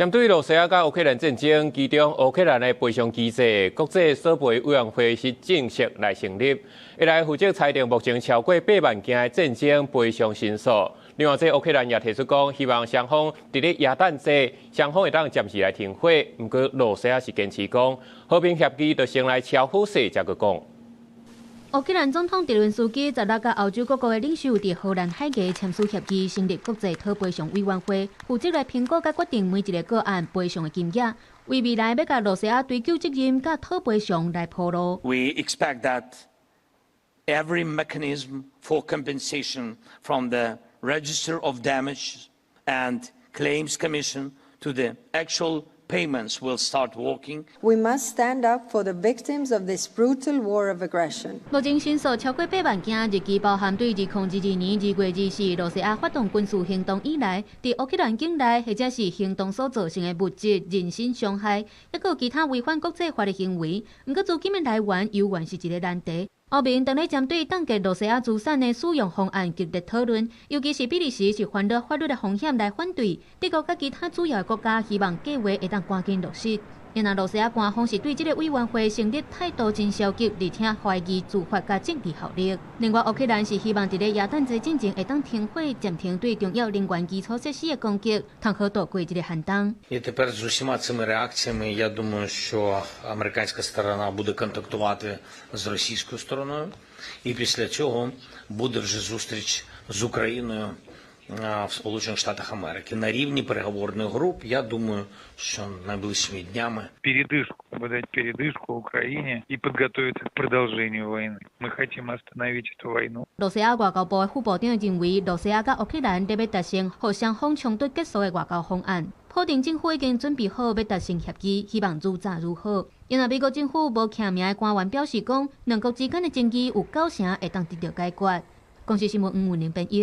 針對羅西亞佮烏克蘭戰爭，其中烏克蘭的賠償機制，國際索賠委員會是正式來成立，會來負責裁定目前超過8萬件的戰爭賠償申訴。另外，這烏克蘭也提出講，希望雙方佇咧耶誕節，雙方會當暫時來停火。毋過羅西亞是堅持講，和平協議著先來敲好勢，才閣講。烏克蘭總統澤倫斯基十六佮歐洲各國的領袖佇荷蘭海牙簽署協議，成立國際討賠償委員會，負責來評估佮決定每一个個案賠償的金額，為未來欲共羅西亞追究責任佮討賠償來鋪路。 We expect that every mechanism for compensation, from the Register of Damage and Claims Commission to the actual payments, will start working. We must stand up for the victims of this brutal war of aggression. 目前申訴超過8萬件，日期包含對2022年2月24羅西亞發動軍事行動以來，佇烏克蘭境內或者是行動所造成的物質、人身傷害，抑閣有其他違反國際法的行為。毋過資金的來源猶原是一个難題。歐盟當咧針對凍結羅西亞資產的使用方案激烈討論，尤其是比利時是煩惱法律的風險來反對，德國佮其他主要的國家希望計劃會當趕緊落實。然而羅西亞官方是對這个委員會成立態度真消極，而且懷疑做法佮政治效力。另外，烏克蘭是希望佇咧耶誕節進前會當停火，暫停對重要能源基礎設施的攻擊，通好度過這个寒冬。 І тепер з усіма цими реакціями, я думаю, що американська сторона буде контактувати з російською стороною, і після цього буде вже зустріч з Україною в Сполучених Штатах Америки на рівні переговорних груп. Я думаю, що найближчими днями. Передышку, дать передышку Украине и подготовиться к продолжению войны. Мы хотим остановить эту войну. 羅西亞外交部的副部長認為，羅西亞佮烏克蘭咧欲達成予雙方衝突結束的外交方案。普丁政府已經準備好欲達成協議，希望愈早愈好。因為美國政府無記名的官員表示講，兩國之間的爭議有九成會當得到解決。公視新聞黃雲玲編譯。